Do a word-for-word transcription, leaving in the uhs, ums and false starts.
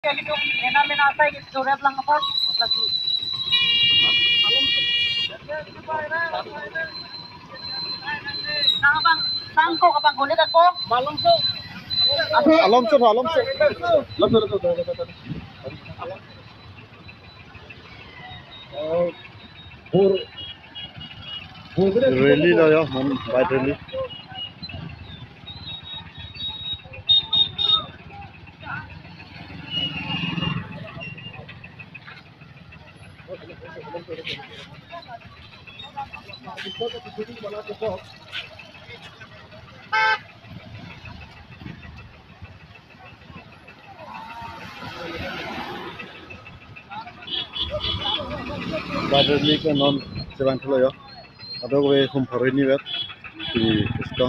Mena mena asai ke surat lang apot lagi. Nang abang, tangko abang, gunit ako. Alomso, alomso, alomso. Rally lo yo, non bike rally. Bike rally ke non chevangthulo yo. Kadokave hum pharo hini vet. Pini isto.